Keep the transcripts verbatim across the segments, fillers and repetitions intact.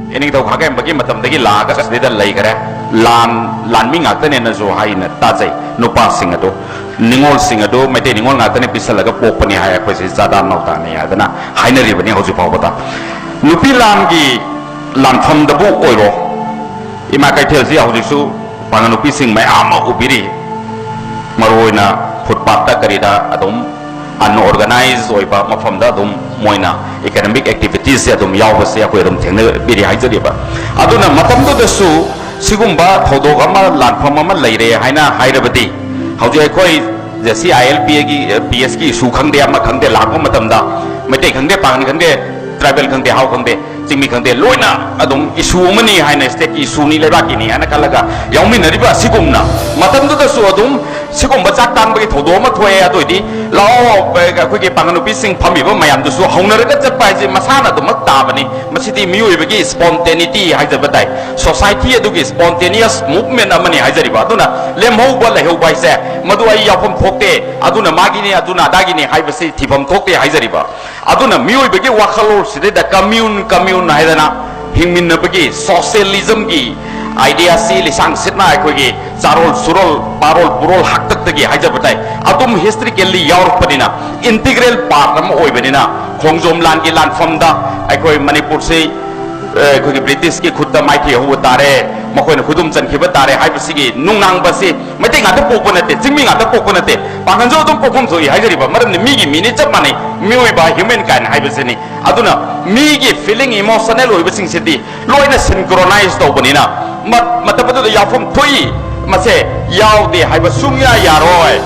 ꯏꯅꯤꯡꯊꯧ ꯈꯥꯒꯦꯝꯕꯒꯤ ꯃꯇꯝꯗꯒꯤ ꯂꯥꯛꯑꯒ ꯑꯁꯤꯗ ꯂꯩꯈꯔꯦ꯫ ꯂꯥꯟ, ꯂꯥꯟꯃꯤ ꯉꯥꯛꯇꯅꯦꯅꯁꯨ ꯍꯥꯏꯅ ꯇꯥꯖꯩ꯫ ꯅꯨꯄꯥꯁꯤꯡ ꯑꯗꯨ, ꯅꯤꯉꯣꯜꯁꯤꯡ ꯑꯗꯨ ꯃꯩꯇꯩ ꯅꯤꯉꯣꯜ ꯉꯥꯛꯇꯅ ꯄꯤꯁꯜꯂꯒ ꯄꯣꯛꯄꯅꯤ ꯍꯥꯏ, ꯑꯩꯈꯣꯏꯁꯤ ꯆꯥꯗꯥ ꯅꯧꯗꯥꯅꯤ ꯍꯥꯏꯗꯅ ꯍꯥꯏꯅꯔꯤꯕꯅꯤ ꯍꯧꯖꯤꯛ ꯐꯥꯎꯕꯗ꯫ ꯅꯨꯄꯤ ꯂꯥꯟꯒꯤ ꯂꯥꯟꯐꯝꯗꯕꯨ ꯑꯣꯏꯔꯣ, ꯏꯃꯥ ꯀꯩꯊꯦꯜꯁꯤ ꯍꯧꯖꯤꯛꯁꯨ ꯄꯥꯉꯜ ꯅꯨꯄꯤꯁꯤꯡ ꯃꯌꯥꯝ ꯑꯃ ꯎꯕꯤꯔꯤ꯫ ꯃꯔꯨꯑꯣꯏꯅ ꯐꯨꯠꯄꯥꯠꯇ ꯀꯔꯤꯗ ꯑꯗꯨꯝ unorganized ꯑꯣꯏꯕ ꯃꯐꯝꯗ ꯑꯗꯨꯝ ꯃꯣꯏꯅ economic activities ꯁꯦ ꯑꯗꯨꯝ ꯌꯥꯎꯕꯁꯦ ꯑꯩꯈꯣꯏ ꯑꯗꯨꯝ ꯊꯦꯡꯅꯕꯤꯔꯤ ꯍꯥꯏꯖꯔꯤꯕ꯫ ꯑꯗꯨꯅ ꯃꯇꯝꯗꯨꯗꯁꯨ ꯁꯤꯒꯨꯝꯕ ꯊꯧꯗꯣꯛ ꯑꯃ, ꯂꯥꯟꯐꯝ ꯑꯃ ꯂꯩꯔꯦ ꯍꯥꯏꯅ ꯍꯥꯏꯔꯕꯗꯤ, ꯍꯧꯖꯤꯛ ꯑꯩꯈꯣꯏ J C I L P ꯑꯦꯒꯤ, ꯄꯤ ꯑꯦꯁꯀꯤ issue ꯈꯪꯗꯦ, ꯑꯃ ꯈꯪꯗꯦ, ꯂꯥꯛꯄ ꯃꯇꯝꯗ ꯃꯩꯇꯩ ꯈꯪꯗꯦ, ꯄꯥꯉꯜ ꯈꯪꯗꯦ, tribal ꯈꯪꯗꯦ, ꯍꯥꯎ ꯈꯪꯗꯦ, ꯆꯤꯡꯃꯤ ꯈꯪꯗꯦ, ꯂꯣꯏꯅ ꯑꯗꯨꯝ issue ꯑꯃꯅꯤ ꯍꯥꯏꯅ, state ꯀꯤ issue ꯅꯤ, ꯂꯩꯕꯥꯛꯀꯤꯅꯤ ꯍꯥꯏꯅ ꯈꯜꯂꯒ ꯌꯥꯎꯃꯤꯟꯅꯔꯤꯕ ꯑꯁꯤꯒꯨꯝꯅ, ꯃꯇꯝꯗꯨꯗꯁꯨ ꯑꯗꯨꯝ ꯁꯤꯒꯨꯝꯕ ꯆꯥꯛ ꯇꯥꯡꯕꯒꯤ ꯊꯧꯗꯣꯛ ꯑꯃ ꯊꯣꯛꯑꯦ꯫ ꯑꯗꯨ ꯑꯣꯏꯗꯤ ꯂꯥꯛꯑꯣ, ꯑꯩꯈꯣꯏꯒꯤ ꯄꯥꯉꯜ ꯅꯨꯄꯤꯁꯤꯡ ꯐꯝꯃꯤꯕ ꯃꯌꯥꯝꯗꯨꯁꯨ ꯍꯧꯅꯔꯒ ꯆꯠꯄ ꯍꯥꯏꯁꯦ ꯃꯁꯥꯅ ꯑꯗꯨꯃꯛ ꯇꯥꯕꯅꯤ꯫ ꯃꯁꯤꯗꯤ ꯃꯤꯑꯣꯏꯕꯒꯤ spontaneity ꯍꯥꯏꯖꯕ ꯇꯥꯏ, society ꯑꯗꯨꯒꯤ spontaneous movement ꯑꯃꯅꯤ ꯍꯥꯏꯖꯔꯤꯕ꯫ ꯑꯗꯨꯅ ꯂꯦꯝꯍꯧꯕ ꯂꯩꯍꯧꯕ ꯍꯥꯏꯁꯦ, ꯃꯗꯨ ꯑꯩ ꯌꯥꯎꯐꯝ ꯊꯣꯛꯇꯦ, ꯑꯗꯨꯅ ꯃꯥꯒꯤꯅꯤ, ꯑꯗꯨꯅ ꯑꯗꯥꯒꯤꯅꯤ ꯍꯥꯏꯕꯁꯤ ꯊꯤꯐꯝ ꯊꯣꯛꯇꯦ ꯍꯥꯏꯖꯔꯤꯕ꯫ ꯑꯗꯨꯅ ꯃꯤꯑꯣꯏꯕꯒꯤ ꯋꯥꯈꯜꯂꯣꯟꯁꯤꯗꯩꯗ commune, commune ꯍꯥꯏꯗꯅ ꯍꯤꯡꯃꯤꯟꯅꯕꯒꯤ, socialism ꯒꯤ idea ꯁꯤ ꯂꯤꯁꯥꯡ ꯁꯤꯠꯅ ꯑꯩꯈꯣꯏꯒꯤ ꯆꯥꯔꯣꯜ ꯁꯨꯔꯣꯜ, ꯄꯥꯔꯣꯜ ꯄꯨꯔꯣꯜ ꯍꯥꯛꯇꯛꯇꯒꯤ ꯍꯥꯏꯖꯕ ꯇꯥꯏ, ꯑꯗꯨꯝ historically ꯌꯥꯎꯔꯛꯄꯅꯤꯅ, integral part ꯑꯃ ꯑꯣꯏꯕꯅꯤꯅ, ꯈꯣꯡꯖꯣꯝ ꯂꯥꯟꯒꯤ ꯂꯥꯟꯐꯝꯗ ꯑꯩꯈꯣꯏ ꯃꯅꯤꯄꯨꯔꯁꯤ, ꯑ, ꯑꯩꯈꯣꯏꯒꯤ British ꯀꯤ ꯈꯨꯠꯇ ꯃꯥꯏꯊꯤꯍꯧꯕ ꯇꯥꯔꯦ, ꯃꯈꯣꯏꯅ ꯈꯨꯗꯨꯝ ꯆꯟꯈꯤꯕ ꯇꯥꯔꯦ ꯍꯥꯏꯕꯁꯤꯒꯤ ꯅꯨꯡꯅꯥꯡꯕꯁꯤ ꯃꯩꯇꯩ ꯉꯥꯛꯇ ꯄꯣꯛꯄ ꯅꯠꯇꯦ, ꯆꯤꯡꯃꯤ ꯉꯥꯛꯇ ꯄꯣꯛꯄ ꯅꯠꯇꯦ, ꯄꯥꯡꯒꯟꯁꯨ ꯑꯗꯨꯝ ꯄꯣꯛꯐꯝ ꯊꯣꯛꯏ ꯍꯥꯏꯖꯔꯤꯕ꯫ ꯃꯔꯝꯗꯤ ꯃꯤꯒꯤ ꯃꯤꯅꯤ, ꯆꯞ ꯃꯥꯟꯅꯩ, ꯃꯤꯑꯣꯏꯕ, human kind ꯍꯥꯏꯕꯁꯤꯅꯤ꯫ ꯑꯗꯨꯅ ꯃꯤꯒꯤ feeling, emotional ꯑꯣꯏꯕꯁꯤꯡꯁꯤꯗꯤ ꯂꯣꯏꯅ synchronize ꯇꯧꯕꯅꯤꯅ, ꯃ-, ꯃꯇꯝ ꯑꯗꯨꯗ ꯌꯥꯎꯐꯝ ꯊꯣꯛꯏ꯫ ꯃꯁꯦ ꯌꯥꯎꯗꯦ ꯍꯥꯏꯕ ꯁꯨꯡꯌꯥ ꯌꯥꯔꯣꯏ꯫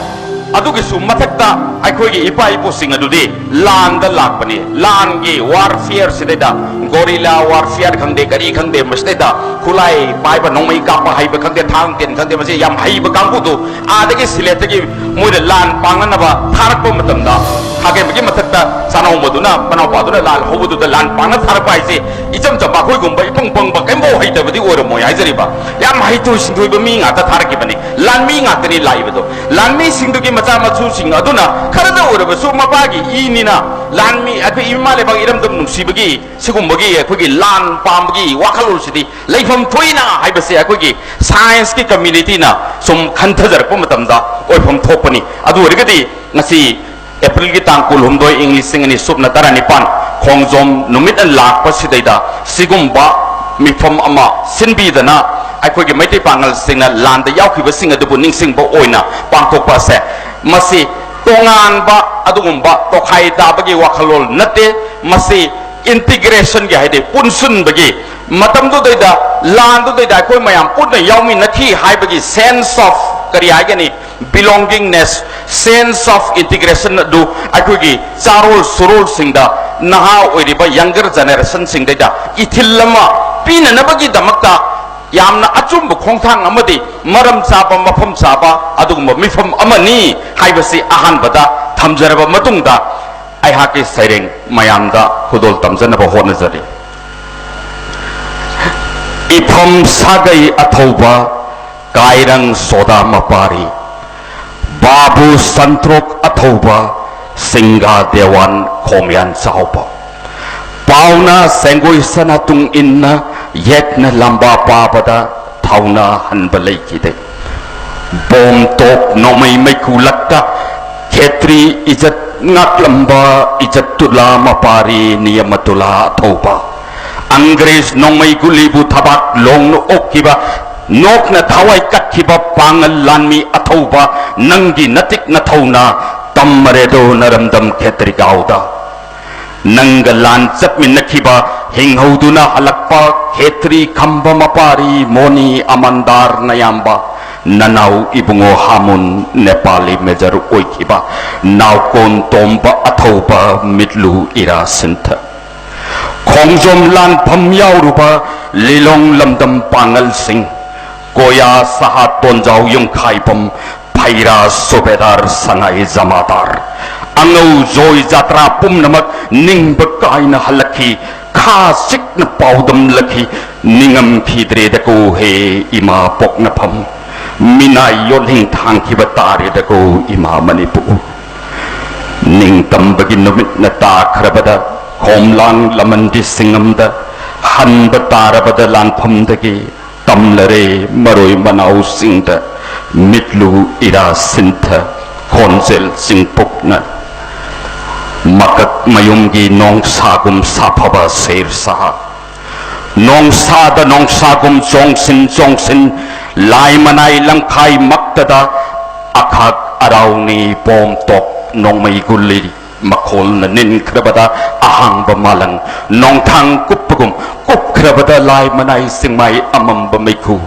ꯑꯗꯨꯒꯤꯁꯨ ꯃꯊꯛꯇ ꯑꯩꯈꯣꯏꯒꯤ ꯏꯄꯥ ꯏꯄꯨꯁꯤꯡ ꯑꯗꯨꯗꯤ ꯂꯥꯟꯗ ꯂꯥꯛꯄꯅꯤ꯫ ꯂꯥꯟꯒꯤ warfare ꯁꯤꯗꯩꯗ, guerrilla warfare ꯈꯪꯗꯦ, ꯀꯔꯤ ꯈꯪꯗꯦ, ꯃꯁꯤꯗꯩꯗ ꯈꯨꯠꯂꯥꯏ ꯄꯥꯏꯕ, ꯅꯣꯡꯃꯩ ꯀꯥꯞꯄ ꯍꯩꯕ ꯈꯪꯗꯦ, ꯊꯥꯡ ꯇꯦꯟ ꯈꯪꯗꯦ, ꯃꯁꯤ ꯌꯥꯝ ꯍꯩꯕ ꯀꯥꯡꯕꯨꯗꯨ ꯑꯥꯗꯒꯤ ꯁꯤꯂꯦꯠꯇꯒꯤ ꯃꯣꯏꯗ ꯂꯥꯟ ꯄꯥꯡꯅꯅꯕ ꯊꯥꯔꯛꯄ ꯃꯇꯝꯗ, ꯈꯥꯒꯦꯝꯕꯒꯤ ꯃꯊꯛꯇ ꯁꯥꯟꯅꯍꯧꯕꯗꯨꯅ, ꯃꯅꯥꯎꯄꯥꯗꯨꯅ ꯂꯥꯜ ꯍꯧꯕꯗꯨꯗ ꯂꯥꯟ ꯄꯥꯡꯅ ꯊꯥꯔꯛꯄ ꯍꯥꯏꯁꯦ, ꯏꯆꯝ ꯆꯝꯕ ꯑꯩꯈꯣꯏꯒꯨꯝꯕ ꯏꯄꯪ ꯄꯪꯕ ꯀꯩꯝꯐꯥꯎ ꯍꯩꯇꯕꯗꯤ ꯑꯣꯏꯔꯝꯃꯣꯏ ꯍꯥꯏꯖꯔꯤꯕ꯫ ꯌꯥꯝ ꯍꯩꯊꯣꯏ ꯁꯤꯡꯊꯣꯏꯕ ꯃꯤ ꯉꯥꯛꯇ ꯊꯥꯔꯛꯈꯤꯕꯅꯤ, ꯂꯥꯟꯃꯤ ꯉꯥꯛꯇꯅꯤ ꯂꯥꯛꯏꯕꯗꯣ꯫ ꯂꯥꯟꯃꯤꯁꯤꯡꯗꯨꯒꯤ ꯃꯆꯥ ꯃꯁꯨꯁꯤꯡ ꯑꯗꯨꯅ ꯈꯔꯗ ꯑꯣꯏꯔꯕꯁꯨ ꯃꯄꯥꯒꯤ ꯏꯅꯤꯅ, ꯂꯥꯟꯃꯤ ꯑꯩꯈꯣꯏ ꯏꯃꯥ ꯂꯩꯕꯥꯛ ꯏꯔꯝꯗꯝ ꯅꯨꯡꯁꯤꯕꯒꯤ ꯁꯤꯒꯨꯝꯕꯒꯤ ꯑꯩꯈꯣꯏꯒꯤ ꯂꯥꯟ ꯄꯥꯝꯕꯒꯤ ꯋꯥꯈꯜꯂꯣꯟꯁꯤꯗꯤ ꯂꯩꯐꯝ ꯊꯣꯛꯏꯅ ꯍꯥꯏꯕꯁꯦ ꯑꯩꯈꯣꯏꯒꯤ ꯁꯥꯏꯟꯁꯀꯤ ꯀꯝꯃ꯭ꯌꯨꯅꯤꯇꯤꯅ ꯁꯨꯝ ꯈꯟꯊꯖꯔꯛꯄ ꯃꯇꯝꯗ ꯑꯣꯏꯐꯝ ꯊꯣꯛꯄꯅꯤ꯫ ꯑꯗꯨ ꯑꯣꯏꯔꯒꯗꯤ ꯉꯁꯤ ꯑꯦꯄ꯭ꯔꯤꯜꯒꯤ ꯇꯥꯡ ꯀꯨꯟꯍꯨꯝꯗꯣꯏ, ꯏꯪ ꯂꯤꯁꯤꯡ ꯑꯅꯤ ꯁꯨꯞꯅ ꯇꯔꯥꯅꯤꯄꯥꯟ, ꯈꯣꯡꯖꯣꯝ ꯅꯨꯃꯤꯠꯅ ꯂꯥꯛꯄꯁꯤꯗꯩꯗ ꯁꯤꯒꯨꯝꯕ ꯃꯤꯐꯝ ꯑꯃ ꯁꯤꯟꯕꯤꯗꯅ ꯑꯩꯈꯣꯏꯒꯤ ꯃꯩꯇꯩ ꯄꯥꯉꯜꯁꯤꯡꯅ ꯂꯥꯟꯗ ꯌꯥꯎꯈꯤꯕꯁꯤꯡ ꯑꯗꯨꯕꯨ ꯅꯤꯡꯁꯤꯡꯕ ꯑꯣꯏꯅ ꯄꯥꯡꯊꯣꯛꯄ ꯑꯁꯦ, ꯃꯁꯤ ꯇꯣꯉꯥꯟꯕ ꯑꯗꯨꯒꯨꯝꯕ ꯇꯣꯈꯥꯏ ꯇꯥꯕꯒꯤ ꯋꯥꯈꯜꯂꯣꯟ ꯅꯠꯇꯦ꯫ ꯃꯁꯤ ꯏꯟꯇꯤꯒ꯭ꯔꯦꯁꯟꯒꯤ, ꯍꯥꯏꯗꯤ ꯄꯨꯟꯁꯤꯟꯕꯒꯤ, ꯃꯇꯝꯗꯨꯗꯩꯗ, ꯂꯥꯟꯗꯨꯗꯩꯗ ꯑꯩꯈꯣꯏ ꯃꯌꯥꯝ ꯄꯨꯟꯅ ꯌꯥꯎꯃꯤꯟꯅꯈꯤ ꯍꯥꯏꯕꯒꯤ sense of, ꯀꯔꯤ ꯍꯥꯏꯒꯅꯤ, belongingness, sense of integration ꯑꯗꯨ ꯑꯩꯈꯣꯏꯒꯤ ꯆꯥꯔꯣꯜ ꯁꯨꯔꯣꯜꯁꯤꯡꯗ, ꯅꯍꯥ ꯑꯣꯏꯔꯤꯕ younger generationꯁꯤꯡꯗꯩꯗ ꯏꯊꯤꯜ ꯑꯃ ꯄꯤꯅꯅꯕꯒꯤꯗꯃꯛꯇ ꯌꯥꯝꯅ ꯑꯆꯨꯝꯕ ꯈꯣꯡꯊꯥꯡ ꯑꯃꯗꯤ ꯃꯔꯝ ꯆꯥꯕ, ꯃꯐꯝ ꯆꯥꯕ ꯑꯗꯨꯒꯨꯝꯕ ꯃꯤꯐꯝ ꯑꯃꯅꯤ ꯍꯥꯏꯕꯁꯤ ꯑꯍꯥꯟꯕꯗ ꯊꯝꯖꯔꯕ ꯃꯇꯨꯡꯗ, ꯑꯩꯍꯥꯛꯀꯤ ꯁꯩꯔꯦꯡ ꯃꯌꯥꯝꯗ ꯈꯨꯗꯣꯜ ꯇꯝꯖꯅꯕ ꯍꯣꯠꯅꯖꯔꯤ꯫ ꯏꯐꯝ ꯁꯥꯒꯩ ꯑꯊꯧꯕ, ꯀꯥꯏꯔꯪ ꯁꯣꯗꯥ ꯃꯄꯥꯔꯤ, ꯕꯥꯕꯨ ꯁꯟꯇ꯭ꯔꯣꯛ ꯑꯊꯧꯕ, ꯁꯤꯡꯒꯥ ꯗꯦꯋꯥꯟ ꯈꯣꯝꯌꯥꯟ ꯆꯥꯎꯕ꯫ ꯄꯥꯎꯅ ꯁꯦꯡꯒꯣꯏ ꯁꯅꯥ ꯇꯨꯡ ꯏꯟꯅ ꯌꯦꯠꯅ ꯂꯝꯕꯥ ꯄꯥꯕꯗ ꯊꯧꯅ ꯍꯟꯕ ꯂꯩꯈꯤꯗꯦ꯫ ꯕꯣꯝ ꯇꯣꯞ ꯅꯣꯡꯃꯩ ꯃꯩꯈꯨ ꯂꯛꯇ ꯈꯦꯇ꯭ꯔꯤ ꯏꯖꯠ ꯉꯥꯛꯂꯝꯕ ꯏꯖꯠꯇꯨꯂꯥ ꯃꯄꯥꯔꯤ ꯅꯤꯌꯃꯇꯨꯂꯥ ꯑꯊꯧꯕ꯫ ꯑꯪꯒ꯭ꯔꯦꯖ ꯅꯣꯡꯃꯩ ꯒꯨꯂꯤꯕꯨ ꯊꯕꯥꯛ ꯂꯣꯡꯅ ꯑꯣꯛꯈꯤꯕ, ꯅꯣꯛꯅ ꯊꯋꯥꯏ ꯀꯠꯈꯤꯕ ꯄꯥꯡꯒꯜ ꯂꯥꯟꯃꯤ ꯑꯊꯧꯕ, ꯅꯪꯒꯤ ꯅꯇꯤꯛ ꯅꯊꯧꯅ ꯇꯝꯃꯔꯦꯗꯣ ꯅꯔꯝꯗꯝ ꯈꯦꯇ꯭ꯔꯤꯒꯥꯎꯗ꯫ ꯅꯪꯒ ꯂꯥꯟ ꯆꯠꯃꯤꯟꯅꯈꯤꯕ, ꯍꯤꯡꯍꯧꯗꯨꯅ ꯍꯜꯂꯛꯄ ꯈꯦꯇ꯭ꯔꯤ ꯈꯝꯕ ꯃꯄꯥꯔꯤ ꯃꯣꯅꯤ ꯑꯃꯟꯗꯥꯔ ꯅꯌꯥꯝꯕ, ꯅꯅꯥꯎ ꯏꯕꯨꯡꯉꯣ ꯍꯥꯃꯨꯟ ꯅꯦꯄꯥꯂꯤ ꯃꯦꯖꯔ ꯑꯣꯏꯈꯤꯕ, ꯅꯥꯎꯀꯣꯟ ꯇꯣꯝꯕ ꯑꯊꯧꯕ ꯃꯤꯠꯂꯨ ꯏꯔꯥ ꯁꯤꯟꯊ꯫ ꯈꯣꯡꯖꯣꯝ ꯂꯥꯟꯐꯝ ꯌꯥꯎꯔꯨꯕ ꯂꯤꯂꯣꯡ ꯂꯝꯗꯝ ꯄꯥꯡꯒꯜꯁꯤꯡ, ꯀꯣꯌꯥ ꯁꯍꯥ ꯇꯣꯟꯖꯥꯎ ꯌꯨꯝꯈꯥꯏꯕꯝ, ꯐꯩꯔꯥ ꯁꯨꯕꯦꯗꯥꯔ ꯁꯉꯥꯏ ꯖꯃꯥꯗꯥꯔ, ꯑꯉꯧ ꯖꯣꯏ ꯖꯥꯇ꯭ꯔꯥ ꯄꯨꯝꯅꯃꯛ ꯅꯤꯡꯕ ꯀꯥꯏꯅ ꯍꯜꯂꯛꯈꯤ꯫ ꯈꯥ ꯆꯤꯛꯅ ꯄꯥꯎꯗꯝꯂꯛꯈꯤ꯫ ꯅꯤꯡꯉꯝꯈꯤꯗ꯭ꯔꯦꯗꯀꯣ ꯍꯦ ꯏꯃꯥ ꯄꯣꯛꯅꯐꯝ, ꯃꯤꯅꯥꯏ ꯌꯣꯠꯂꯤꯡ ꯊꯥꯡꯈꯤꯕ ꯇꯥꯔꯦꯗꯀꯣ ꯏꯃꯥ ꯃꯅꯤꯄꯨꯔ꯫ ꯅꯤꯡꯇꯝꯕꯒꯤ ꯅꯨꯃꯤꯠꯅ ꯇꯥꯈ꯭ꯔꯕꯗ, ꯈꯣꯝꯂꯥꯡ ꯂꯃꯟꯗꯤ ꯁꯤꯡꯉꯝꯗ ꯍꯟꯕ ꯇꯥꯔꯕꯗ ꯂꯥꯟꯐꯝꯗꯒꯤ, ꯇꯝꯂꯔꯦ ꯃꯔꯣꯏ ꯃꯅꯥꯎꯁꯤꯡꯗ ꯃꯤꯠꯂꯨ ꯏꯔꯥ ꯁꯤꯟꯊ, ꯈꯣꯟꯖꯦꯜ ꯆꯤꯡꯄꯣꯛꯅ꯫ ꯃꯀꯛ ꯃꯌꯨꯝꯒꯤ ꯅꯣꯡꯁꯥꯒꯨꯝ ꯁꯥꯐꯕ ꯁꯦꯔ ꯁꯥꯍ, ꯅꯣꯡꯁꯥꯗ ꯅꯣꯡꯁꯥꯒꯨꯝ ꯆꯣꯡꯁꯤꯟ ꯆꯣꯡꯁꯤꯟ, ꯂꯥꯏ ꯃꯅꯥꯏ ꯂꯝꯈꯥꯏꯃꯛꯇꯗ ꯑꯈꯥꯛ ꯑꯔꯥꯎꯅꯤ ꯄꯣꯝꯇꯣꯛ ꯅꯣꯡꯃꯩ ꯒꯨꯂꯤ ꯃꯈꯣꯜꯅ ꯅꯤꯟꯈ꯭ꯔꯕꯗ ꯑꯍꯥꯡꯕ ꯃꯥꯂꯪ, ꯅꯣꯡꯊꯥꯡ ꯀꯨꯞꯄꯒꯨꯝ ꯀꯨꯞꯈ꯭ꯔꯕꯗ ꯂꯥꯏ ꯃꯅꯥꯏ ꯆꯤꯡꯃꯥꯏ ꯑꯃꯝꯕ ꯃꯩꯈꯨ꯫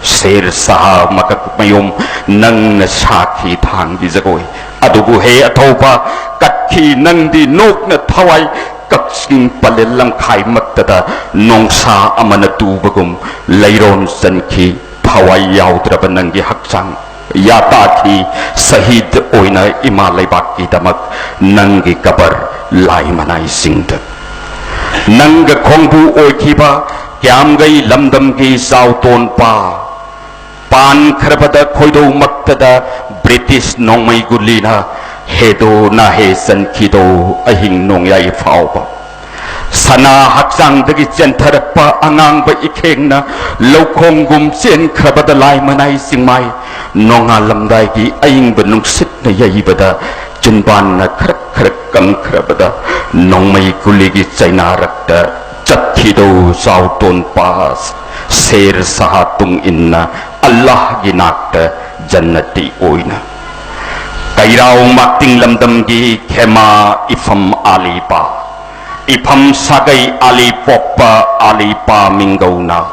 ꯁꯦꯔ ꯁꯥꯍ ꯃꯀꯛ ꯃꯌꯨꯝ, ꯅꯪꯅ ꯁꯥꯈꯤ ꯊꯥꯡꯒꯤ ꯖꯒꯣꯏ꯫ ꯑꯗꯨꯕꯨ ꯍꯦ ꯑꯊꯧꯕ, ꯀꯠꯈꯤ ꯅꯪꯗꯤ ꯅꯣꯛꯅ ꯊꯋꯥꯏ꯫ ꯀꯛꯆꯤꯡ ꯄꯂꯦꯜ ꯂꯝꯈꯥꯏꯃꯛꯇꯗ ꯅꯣꯡꯁꯥ ꯑꯃꯅ ꯇꯨꯕꯒꯨꯝ ꯂꯩꯔꯣꯟ ꯆꯟꯈꯤ ꯊꯋꯥꯏ ꯌꯥꯎꯗ꯭ꯔꯕ ꯅꯪꯒꯤ ꯍꯛꯆꯥꯡ꯫ ꯌꯥꯇꯥꯈꯤ ꯁꯍꯤꯗ ꯑꯣꯏꯅ ꯏꯃꯥ ꯂꯩꯕꯥꯛꯀꯤꯗꯃꯛ ꯅꯪꯒꯤ ꯀꯕꯔ ꯂꯥꯏ ꯃꯅꯥꯏꯁꯤꯡꯗ꯫ ꯅꯪꯒ ꯈꯣꯡꯕꯨ ꯑꯣꯏꯈꯤꯕ ꯀ꯭ꯌꯥꯝꯒꯩ ꯂꯝꯗꯝꯒꯤ ꯆꯥꯎꯇꯣꯟꯄꯥ, ꯄꯥꯟꯈ꯭ꯔꯕꯗ ꯈꯣꯏꯗꯧꯃꯛꯇꯗ ꯕ꯭ꯔꯤꯇꯤꯁ ꯅꯣꯡꯃꯩ ꯒꯨꯂꯤꯅ ꯍꯦꯗꯣ ꯅꯥꯍꯦ ꯆꯟꯈꯤꯗꯣ ꯑꯍꯤꯡ ꯅꯣꯡꯌꯥꯏ ꯐꯥꯎꯕ꯫ ꯁꯅꯥ ꯍꯛꯆꯥꯡꯗꯒꯤ ꯆꯦꯟꯊꯔꯛꯄ ꯑꯉꯥꯡꯕ ꯏꯈꯦꯡꯅ ꯂꯧꯈꯣꯡꯒꯨꯝ ꯆꯦꯟꯈ꯭ꯔꯕꯗ ꯂꯥꯏ ꯃꯅꯥꯏ ꯆꯤꯡꯃꯥꯏ, ꯅꯣꯡꯉꯥꯜꯂꯝꯗꯥꯏꯒꯤ ꯑꯏꯪꯕ ꯅꯨꯡꯁꯤꯠꯅ ꯌꯩꯕꯗ ꯆꯤꯟꯕꯥꯟꯅ ꯈꯔꯛ ꯈꯔꯛ ꯀꯪꯈ꯭ꯔꯕꯗ ꯅꯣꯡꯃꯩ ꯀꯨꯂꯤꯒꯤ ꯆꯩꯅꯥꯔꯛꯇ ꯆꯠꯈꯤꯗꯧ ꯆꯥꯎꯇꯣꯟ ꯄꯥꯁ ꯁꯦꯔ ꯁꯍꯥ ꯇꯨꯡ ꯏꯟꯅ ꯑꯜꯂꯥꯍꯒꯤ ꯅꯥꯛꯇ ꯖꯟꯅꯇꯤ ꯑꯣꯏꯅ꯫ ꯀꯩꯔꯥꯎ ꯃꯥꯛꯇꯤꯡ ꯂꯝꯗꯝꯒꯤ ꯈꯦꯃꯥ ꯏꯐꯝ ꯑꯥꯂꯤꯄꯥ, ꯏꯐꯝ ꯁꯥꯒꯩ ꯑꯥꯂꯤ ꯄꯣꯛꯄ ꯑꯥꯂꯤꯄꯥ ꯃꯤꯡꯒꯧꯅ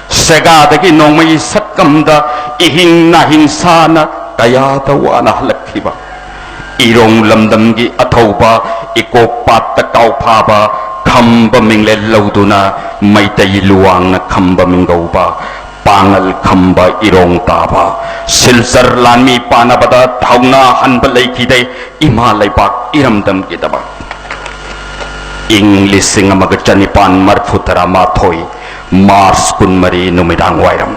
ꯁꯦꯒꯥꯗꯒꯤ ꯅꯣꯡꯃꯩ ꯁꯛꯀꯝꯗ ꯏꯍꯤꯡ ꯅꯥꯍꯤꯡ ꯁꯥꯅ ꯀꯌꯥꯗ ꯋꯥꯅ ꯍꯜꯂꯛꯈꯤꯕ꯫ ꯏꯔꯣꯡ ꯂꯝꯗꯝꯒꯤ ꯑꯊꯧꯕ ꯏꯀꯣꯛ ꯄꯥꯠꯇ ꯀꯥꯎꯐꯥꯕ ꯈꯝꯕ ꯃꯤꯡꯂꯦꯜ ꯂꯧꯗꯨꯅ ꯃꯩꯇꯩ ꯂꯨꯋꯥꯡꯅ ꯈꯝꯕ ꯃꯤꯡꯒꯧꯕ ꯄꯥꯡꯒꯜ ꯈꯝꯕ ꯏꯔꯣꯡ ꯇꯥꯕ ꯁꯤꯜꯆꯔ ꯂꯥꯟꯃꯤ ꯄꯥꯟꯅꯕꯗ ꯊꯧꯅꯥ ꯍꯟꯕ ꯂꯩꯈꯤꯗꯦ ꯏꯃꯥ ꯂꯩꯕꯥꯛ ꯏꯔꯝꯗꯝꯒꯤꯗꯃꯛ꯫ ꯏꯪ ꯂꯤꯁꯤꯡ ꯑꯃꯒ ꯆꯅꯤꯄꯥꯟ ꯃꯔꯤꯐꯨ ꯇꯔꯥ ꯃꯥꯊꯣꯏ, ꯃꯥꯔꯆ ꯀꯨꯟꯃꯔꯤ ꯅꯨꯃꯤꯗꯥꯡ ꯋꯥꯏꯔꯝ,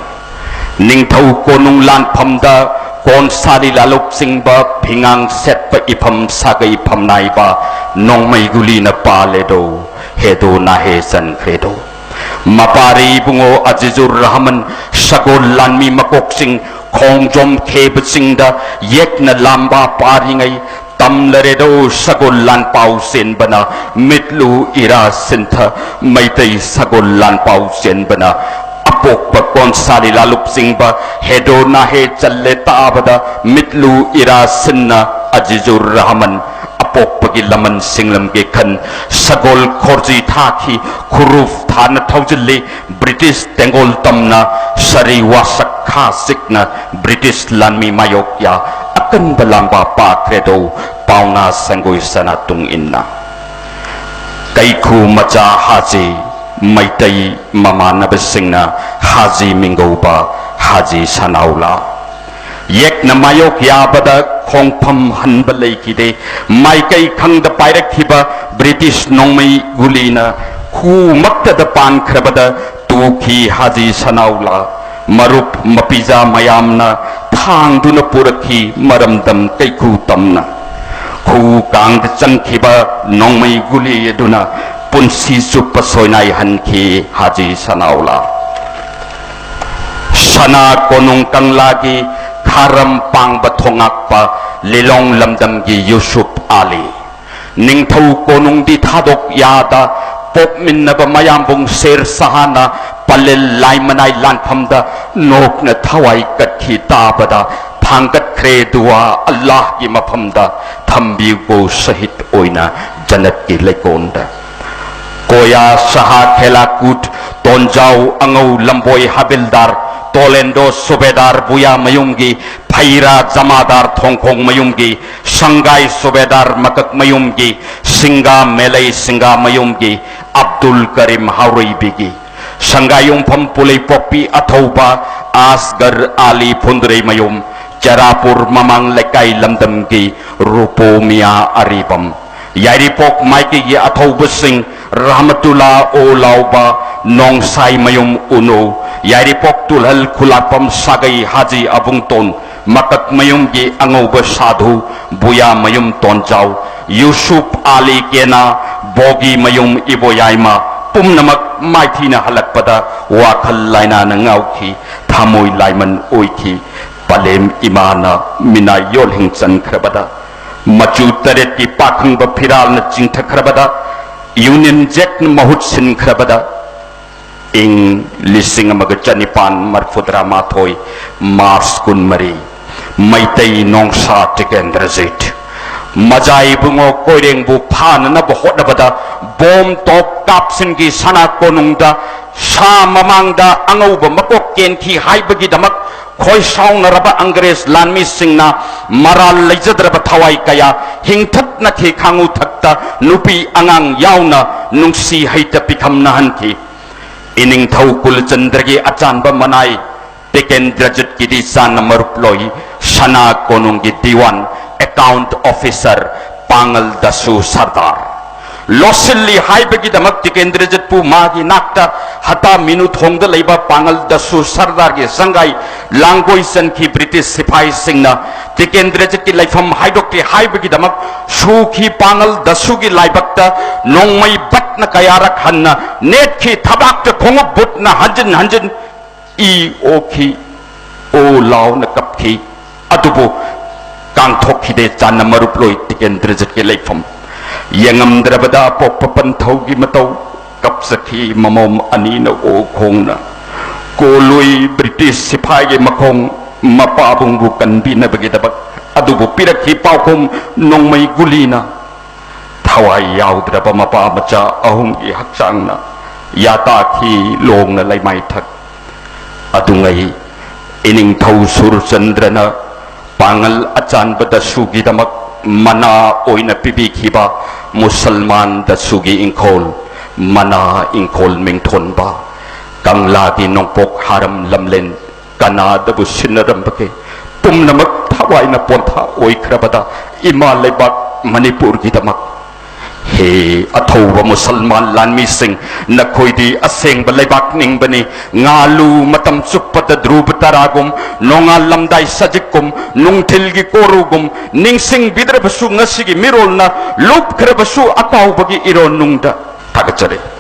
ꯅꯤꯡꯊꯧ ꯀꯣꯅꯨꯡ ꯂꯥꯟꯐꯝꯗ ꯀꯣꯟꯁꯥꯂꯤ ꯂꯥꯂꯨꯞ ꯆꯤꯡꯕ ꯐꯤꯉꯥꯡ ꯁꯦꯠꯄ ꯏꯐꯝ ꯁꯥꯒꯩ ꯐꯝꯅꯥꯏꯕ ꯅꯣꯡꯃꯩ ꯒꯨꯂꯤꯅ ꯄꯥꯜꯂꯦꯗꯣ, ꯍꯦꯗꯣ ꯅꯥꯍꯦ ꯆꯟꯈ꯭ꯔꯦꯗꯣ꯫ ꯃꯄꯥꯔꯤ ꯏꯕꯨꯡꯉꯣ ꯑꯖꯤꯖꯨꯔ ꯔꯍꯃꯟ ꯁꯒꯣꯜ ꯂꯥꯟꯃꯤ ꯃꯀꯣꯛꯁꯤꯡ ꯈꯣꯡꯖꯣꯝ ꯈꯦꯕꯁꯤꯡꯗ ꯌꯦꯛꯅ ꯂꯥꯝꯕ ꯄꯥꯔꯤꯉꯩ ꯇꯝꯂꯔꯦꯗꯣ ꯁꯒꯣꯜ ꯂꯥꯟꯄꯥꯎ ꯆꯦꯟꯕꯅ ꯃꯤꯠꯂꯨ ꯏꯔꯥ ꯁꯤꯟꯊ ꯃꯩꯇꯩ ꯁꯒꯣꯜ ꯂꯥꯟꯄꯥꯎ ꯆꯦꯟꯕꯅ ꯑꯄꯣꯛꯄ ꯀꯣꯟꯁꯥꯂꯤ ꯂꯥꯂꯨꯞ ꯆꯤꯡꯕ ꯍꯦꯗꯣ ꯅꯥꯍꯦ ꯆꯜꯂꯦ ꯇꯥꯕꯗ ꯃꯤꯠꯂꯨ ꯏꯔꯥ ꯁꯤꯟꯅ ꯑꯖꯤꯖꯨꯔ ꯔꯍꯃꯟ ꯑꯄꯣꯛꯄꯒꯤ ꯂꯃꯟ ꯁꯤꯡꯂꯝꯒꯤ ꯈꯟ ꯁꯒꯣꯜ ꯈꯣꯔꯖꯤ ꯊꯥꯈꯤ꯫ ꯈꯨꯔꯨꯞ ꯊꯥꯅ ꯊꯧꯖꯤꯜꯂꯤ꯫ ꯕ꯭ꯔꯤꯇꯤꯁ ꯇꯦꯡꯒꯣꯜ ꯇꯝꯅ ꯁꯔꯤ ꯋꯥꯁꯛ ꯈꯥ ꯆꯤꯛꯅ ꯕ꯭ꯔꯤꯇꯤꯁ ꯂꯥꯟꯃꯤ ꯃꯥꯌꯣꯛꯌꯥ ꯑꯀꯟꯕ ꯂꯥꯟꯕ ꯄꯥꯈ꯭ꯔꯦꯗꯣ ꯄꯥꯎꯅꯥ ꯁꯦꯡꯒꯣꯏ ꯁꯅꯥ ꯇꯨꯡ ꯏꯟꯅ꯫ ꯀꯩꯈꯨ ꯃꯆꯥ ꯍꯥꯖꯤ ꯃꯩꯇꯩ ꯃꯃꯥꯟꯅꯕꯁꯤꯡꯅ ꯍꯥꯖꯤ ꯃꯤꯡꯒꯧꯕ ꯍꯥꯖꯤ ꯁꯅꯥꯎꯂꯥ ꯌꯦꯛꯅ ꯃꯥꯌꯣꯛ ꯌꯥꯕꯗ ꯈꯣꯡꯐꯝ ꯍꯟꯕ ꯂꯩꯈꯤꯗꯦ꯫ ꯃꯥꯏꯀꯩ ꯈꯪꯗ ꯄꯥꯏꯔꯛꯈꯤꯕ ꯕ꯭ꯔꯤꯇꯤꯁ ꯅꯣꯡꯃꯩ ꯒꯨꯂꯤꯅ ꯈꯨꯃꯛꯇꯗ ꯄꯥꯟꯈ꯭ꯔꯕꯗ ꯇꯨꯈꯤ ꯍꯥꯖꯤ ꯁꯅꯥꯎꯂꯥ꯫ ꯃꯔꯨꯞ ꯃꯄꯤꯖꯥ ꯃꯌꯥꯝꯅ ꯊꯥꯡꯗꯨꯅ ꯄꯨꯔꯛꯈꯤ ꯃꯔꯝꯗꯝ ꯀꯩꯈꯨ ꯇꯝꯅ꯫ ꯈꯨ ꯀꯥꯡꯗ ꯆꯪꯈꯤꯕ ꯅꯣꯡꯃꯩ ꯒꯨꯂꯤ ꯑꯗꯨꯅ ꯄꯨꯟꯁꯤ ꯆꯨꯞꯄ ꯁꯣꯏꯅꯥꯏꯍꯟꯈꯤ ꯍꯥꯖꯤ ꯁꯅꯥꯎꯂꯥ꯫ ꯁꯅꯥ ꯀꯣꯅꯨꯡ ꯀꯪꯂꯥꯒꯤ ꯈꯥꯔꯝ ꯄꯥꯡꯕ ꯊꯣꯉꯥꯛꯄ ꯂꯤꯂꯣꯡ ꯂꯝꯗꯝꯒꯤ ꯌꯨꯁꯨꯞ ꯑꯥꯂꯤ꯫ ꯅꯤꯡꯊꯧ ꯀꯣꯅꯨꯡꯗꯤ ꯊꯥꯗꯣꯛ ꯌꯥꯗ ꯄꯣꯛꯃꯤꯟꯅꯕ ꯃꯌꯥꯝꯕꯨꯡ ꯁꯦꯔ ꯁꯍꯥꯅ ꯄꯂꯦꯜ ꯂꯥꯏꯃꯅꯥꯏ ꯂꯥꯟꯐꯝꯗ ꯅꯣꯛꯅ ꯊꯋꯥꯏ ꯀꯠꯈꯤ ꯇꯥꯕꯗ ꯊꯥꯡꯒꯠꯈ꯭ꯔꯦ ꯗꯨꯋꯥ ꯑꯜꯂꯥꯍꯒꯤ ꯃꯐꯝꯗ ꯊꯝꯕꯤꯌꯨꯀꯣ ꯁꯍꯤꯗ ꯑꯣꯏꯅ ꯖꯅꯠꯀꯤ ꯂꯩꯀꯣꯜꯗ꯫ ꯀꯣꯌꯥ, ꯁꯍꯥ, ꯈꯦꯂꯥꯀꯨꯠ, ꯇꯣꯟꯖꯥꯎ, ꯑꯉꯧ, ꯂꯝꯕꯣꯏ, ꯍꯥꯕꯤꯜꯗꯥꯔ, ꯇꯣꯂꯦꯟꯗꯣ, ꯁꯨꯕꯦꯗꯥꯔ, ꯕꯨꯌꯥ ꯃꯌꯨꯝꯒꯤ, ꯐꯩꯔꯥ, ꯖꯃꯥꯗꯥꯔ, ꯊꯣꯡꯈꯣꯡ ꯃꯌꯨꯝꯒꯤ, ꯁꯪꯒꯥꯏ, ꯁꯨꯕꯦꯗꯥꯔ, ꯃꯀꯛ ꯃꯌꯨꯝꯒꯤ, ꯁꯤꯡꯒꯥ, ꯃꯦꯂꯩ, ꯁꯤꯡꯒꯥ ꯃꯌꯨꯝꯒꯤ, ꯑꯕꯗꯨꯜ ꯀꯔꯤꯝ, ꯍꯥꯎꯔꯩꯕꯤꯒꯤ, ꯁꯪꯒꯥꯏꯌꯨꯝꯐꯝ ꯄꯨꯂꯩꯄꯣꯛꯄꯤ ꯑꯊꯧꯕ ꯑꯁꯒꯔ ꯑꯂꯤ ꯐꯨꯟꯗ꯭ꯔꯩꯃꯌꯨꯝ, ꯆꯔꯥꯄꯨꯔ ꯃꯃꯥꯡ ꯂꯩꯀꯥꯏ ꯂꯝꯗꯝꯒꯤ ꯔꯨꯄꯣꯃꯤꯌꯥ ꯑꯔꯤꯕꯝ, ꯌꯥꯏꯔꯤꯄꯣꯛ ꯃꯥꯏꯀꯩꯒꯤ ꯑꯊꯧꯕꯁꯤꯡ ꯔꯍꯃꯇꯨꯜꯂꯥ ꯑꯣ ꯂꯥꯎꯕ, ꯅꯣꯡꯁꯥꯏꯃꯌꯨꯝ ꯎꯅꯨ, ꯌꯥꯏꯔꯤꯄꯣꯛ ꯇꯨꯜꯍꯜ ꯈꯨꯂꯥꯛꯄꯝ ꯁꯥꯒꯩ ꯍꯥꯖꯤ ꯑꯕꯨꯡꯇꯣꯟ, ꯃꯀꯛꯃꯌꯨꯝꯒꯤ ꯑꯉꯧꯕ ꯁꯥꯙꯨ, ꯕꯨꯌꯥꯃꯌꯨꯝ ꯇꯣꯟꯖꯥꯎ, ꯌꯨꯁꯨꯞ ꯑꯂꯤ ꯀꯦꯅꯥ, ꯕꯣꯒꯤꯃꯌꯨꯝ ꯏꯕꯣꯌꯥꯏꯃ, ꯄꯨꯝꯅꯃꯛ ꯃꯥꯏꯊꯤꯅ ꯍꯜꯂꯛꯄꯗ ꯋꯥꯈꯜ ꯂꯥꯏꯅꯥꯅ ꯉꯥꯎꯈꯤ, ꯊꯃꯣꯏ ꯂꯥꯏꯃꯟ ꯑꯣꯏꯈꯤ꯫ ꯄꯂꯦꯝ ꯏꯃꯥꯅ ꯃꯤꯅꯥꯏ ꯌꯣꯜꯍꯤꯡ ꯆꯟꯈ꯭ꯔꯕꯗ, ꯃꯆꯨ ꯇꯔꯦꯠꯀꯤ ꯄꯥꯈꯪꯕ ꯐꯤꯔꯥꯜꯅ ꯆꯤꯡꯊꯈ꯭ꯔꯕꯗ, ꯌꯨꯅꯤꯌꯟ ꯖꯦꯛꯅ ꯃꯍꯨꯠ ꯁꯤꯟꯈ꯭ꯔꯕꯗ, ꯏꯪ ꯂꯤꯁꯤꯡ ꯑꯃꯒ ꯆꯅꯤꯄꯥꯟ ꯃꯔꯐꯨꯇꯔꯥ ꯃꯥꯊꯣꯏ, ꯃꯥꯔꯆ ꯀꯨꯟꯃꯔꯤ, ꯃꯩꯇꯩ ꯅꯣꯡꯁꯥ ꯇꯤꯀꯦꯟꯗ꯭ꯔꯖꯤꯠ꯫ ꯃꯖꯥ ꯏꯕꯨꯡꯉꯣ ꯀꯣꯏꯔꯦꯡꯕꯨ ꯐꯥꯅꯅꯕ ꯍꯣꯠꯅꯕꯗ ꯕꯣꯝ ꯇꯣꯞ ꯀꯥꯞꯁꯤꯟꯈꯤ꯫ ꯁꯅꯥ ꯀꯣꯅꯨꯡꯗ ꯁꯥ ꯃꯃꯥꯡꯗ ꯑꯉꯧꯕ ꯃꯀꯣꯛ ꯀꯦꯟꯈꯤ ꯍꯥꯏꯕꯒꯤꯗꯃꯛ ꯈꯣꯏꯁꯥꯎꯅꯔꯕ ꯑꯪꯒ꯭ꯔꯦꯖ ꯂꯥꯟꯃꯤꯁꯤꯡꯅ ꯃꯔꯥꯜ ꯂꯩꯖꯗ꯭ꯔꯕ ꯊꯋꯥꯏ ꯀꯌꯥ ꯍꯤꯡꯊꯠꯅꯈꯤ꯫ ꯈꯥꯡꯉꯨꯊꯛꯇ ꯅꯨꯄꯤ ꯑꯉꯥꯡ ꯌꯥꯎꯅ ꯅꯨꯡꯁꯤ ꯍꯩꯇ ꯄꯤꯈꯝꯅꯍꯟꯈꯤ꯫ ꯏꯅꯤꯡꯊꯧ ꯀꯨꯂꯆꯟꯗ꯭ꯔꯒꯤ ꯑꯆꯥꯟꯕ ꯃꯅꯥꯏ ꯇꯤꯀꯦꯟꯗ꯭ꯔꯖꯤꯠꯀꯤꯗꯤ ꯆꯥꯟꯅ ꯃꯔꯨꯞ ꯂꯣꯏ, ꯁꯅꯥ ꯀꯣꯅꯨꯡꯒꯤ ꯗꯤꯋꯥꯟ, ꯑꯦꯀꯥꯎꯟꯠ ꯑꯣꯐꯤꯁꯔ ꯄꯥꯉꯜ ꯗꯁꯨ ꯁꯔꯗꯥꯔ꯫ ꯂꯣꯠꯁꯤꯜꯂꯤ ꯍꯥꯏꯕꯒꯤꯗꯃꯛ ꯇꯤꯀꯦꯟꯗ꯭ꯔꯖꯤꯠꯄꯨ ꯃꯥꯒꯤ ꯅꯥꯛꯇ ꯍꯇꯥ ꯃꯤꯅꯨ ꯊꯣꯡꯗ ꯂꯩꯕ ꯄꯥꯉꯜ ꯗꯁꯨ ꯁꯔꯗꯥꯔꯒꯤ ꯁꯪꯒꯥꯏ ꯂꯥꯡꯒꯣꯏ ꯆꯟꯈꯤ꯫ ꯕ꯭ꯔꯤꯇꯤꯁ ꯁꯤꯐꯥꯏꯁꯤꯡꯅ ꯇꯤꯀꯦꯟꯗ꯭ꯔꯖꯤꯠꯀꯤ ꯂꯩꯐꯝ ꯍꯥꯏꯗꯣꯛꯇꯦ ꯍꯥꯏꯕꯒꯤꯗꯃꯛ ꯁꯨꯈꯤ꯫ ꯄꯥꯉꯜ ꯗꯁꯨꯒꯤ ꯂꯥꯏꯕꯛꯇ ꯅꯣꯡꯃꯩ ꯕꯠꯅ ꯀꯌꯥꯔꯛ ꯍꯟꯅ ꯅꯦꯠꯈꯤ꯫ ꯊꯕꯥꯛꯇ ꯈꯣꯡꯎꯞ ꯕꯨꯠꯅ ꯍꯟꯖꯤꯟ ꯍꯟꯖꯤꯟ ꯏ ꯑꯣꯈꯤ꯫ ꯑꯣ ꯂꯥꯎꯅ ꯀꯞꯈꯤ꯫ ꯑꯗꯨꯕꯨ ꯀꯥꯡꯊꯣꯛꯈꯤꯗꯦ꯫ ꯆꯥꯟꯅ ꯃꯔꯨꯞ ꯂꯣꯏ ꯇꯤꯀꯦꯟꯗ꯭ꯔꯖꯤꯠꯀꯤ ꯂꯩꯐꯝ꯫ ꯌꯦꯡꯉꯝꯗ꯭ꯔꯕꯗ ꯑꯄꯣꯛꯄ ꯄꯟꯊꯧꯒꯤ ꯃꯇꯧ ꯀꯞꯆꯈꯤ꯫ ꯃꯃꯣꯝ ꯑꯅꯤꯅ ꯑꯣ ꯈꯣꯡꯅ ꯀꯣꯂꯨꯏ ꯕ꯭ꯔꯤꯇꯤꯁ ꯁꯤꯐꯥꯏꯒꯤ ꯃꯈꯣꯡ ꯃꯄꯥꯕꯨꯡꯕꯨ ꯀꯟꯕꯤꯅꯕꯒꯤꯗꯃꯛ꯫ ꯑꯗꯨꯕꯨ ꯄꯤꯔꯛꯈꯤ ꯄꯥꯎꯈꯨꯝ ꯅꯣꯡꯃꯩ ꯒꯨꯂꯤꯅ꯫ ꯊꯋꯥꯏ ꯌꯥꯎꯗ꯭ꯔꯕ ꯃꯄꯥ ꯃꯆꯥ ꯑꯍꯨꯝꯒꯤ ꯍꯛꯆꯥꯡꯅ ꯌꯥꯇꯥꯈꯤ ꯂꯣꯡꯅ ꯂꯩꯃꯥꯏꯊꯛ꯫ ꯑꯗꯨꯉꯩ ꯏꯅꯤꯡꯊꯧ ꯁꯨꯔꯆꯟꯗ꯭ꯔꯅ ꯄꯥꯉꯜ ꯑꯆꯥꯟꯕ ꯗꯁꯨꯒꯤꯗꯃꯛ ꯃꯅꯥ ꯑꯣꯏꯅ ꯄꯤꯕꯤꯈꯤꯕ ꯃꯨꯁꯜꯃꯥꯟ ꯗꯁꯨꯒꯤ ꯏꯪꯈꯣꯜ, ꯃꯅꯥ ꯏꯪꯈꯣꯜ ꯃꯤꯡꯊꯣꯟꯕ, ꯀꯪꯂꯥꯒꯤ ꯅꯣꯡꯄꯣꯛ ꯍꯥꯔꯝ ꯂꯝꯂꯦꯟ ꯀꯅꯥꯗꯕꯨ ꯁꯤꯟꯅꯔꯝꯕꯒꯦ? ꯄꯨꯝꯅꯃꯛ ꯊꯋꯥꯏꯅ ꯄꯣꯟꯊꯥ ꯑꯣꯏꯈ꯭ꯔꯕꯗ ꯏꯃꯥ ꯂꯩꯕꯥꯛ ꯃꯅꯤꯄꯨꯔꯒꯤꯗꯃꯛ꯫ ꯍꯦ ꯑꯊꯧꯕ ꯃꯨꯁꯜꯃꯥꯟ ꯂꯥꯟꯃꯤꯁꯤꯡ, ꯅꯈꯣꯏꯗꯤ ꯑꯁꯦꯡꯕ ꯂꯩꯕꯥꯛ ꯅꯤꯡꯕꯅꯤ꯫ ꯉꯥꯂꯨ ꯃꯇꯝ ꯆꯨꯞꯄꯗ ꯙ꯭ꯔꯨꯕ ꯇꯔꯥꯒꯨꯝ, ꯅꯣꯡꯉꯥꯜꯂꯝꯗꯥꯏ ꯁꯖꯤꯛꯀꯨꯝ, ꯅꯨꯡꯊꯤꯜꯒꯤ ꯀꯣꯔꯨꯒꯨꯝ, ꯅꯤꯡꯁꯤꯡꯕꯤꯗ꯭ꯔꯕꯁꯨ ꯉꯁꯤꯒꯤ ꯃꯤꯔꯣꯜꯅ ꯂꯨꯞꯈ꯭ꯔꯕꯁꯨ ꯑꯀꯥꯎꯕꯒꯤ ꯏꯔꯣꯟꯅꯨꯡꯗ꯫ ꯊꯥꯒꯠꯆꯔꯤ꯫